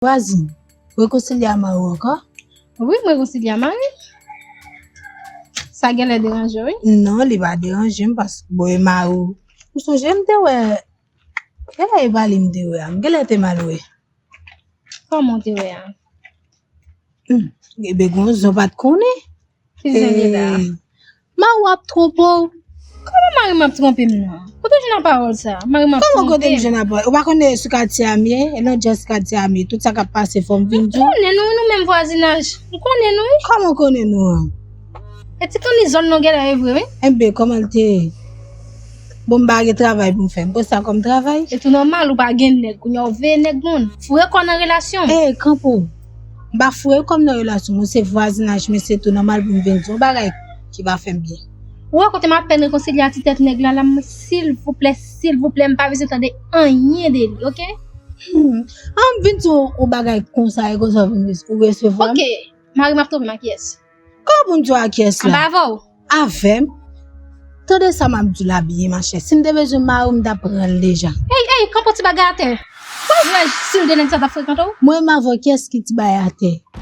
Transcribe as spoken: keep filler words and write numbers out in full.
Vwazin, rekonsilye a mari w ankò? Wi, m rekonsilye a mari m. Sa genlè deranje w, wi. Non, li pa deranje m paske bon, e mari w. Ou sonje m te wè, genlè e pa li m te wè a. M genlè te mal wè. Kòman w te wè a? Hmm. Ebyen, gon zon pa t konnen. Ki zen li la? Eh, mari w ap twonpe w. Kòman mari m ap twonpe m nan? Kote w jwenn pawòl sa? Mari m ap twonpe m. Kòman kote m jwenn pawòl? Ou pa konnen sou katye a m ye? E nan djaz katye a m ye. Tout sa k ap pase fò m vin di w. M konnen nou, nou menm vwazinaj. M konnen nou, wi. Kòman w konnen nou an? E ti kanmizòl nou genlè e vre, wi. Enben, kòman l te ye? Bon, m pa gen travay pou m fè. M pran sa kòm travay. E tou nòmal, ou pa gen nèg. Kounye a w veye nèg moun. Foure kò w nan relasyon m. Ey, kanpe w. M pa foure kò m nan relasyon m. Se vwazinaj, men se tou nòmal pou m vin di w yon bagay ki pa fè m byen. Ou wè kote m apèn rekonsilye a ti tèt nèg la, la, m, silvouplè, silvouplè, m pa bezwen tande anyen de li, oke? Hmm. An m vin di w yon bagay konsa e konsa w vin res-, ou resevwa m? Oke, mari m ap twonpe m ak kiyès? Kòman pou m di w ak kiyès la? Anba avè w. Avè m? Tande sa m ap di w la byen, machè. Si m te bezwen mari w, m t ap pran l deja. Ey, ey, kanpe w ti bagay atè. Ou wè si l de nèg sa t ap frekante w? Mwen menm avè w, kiyès ki ti bagay atè?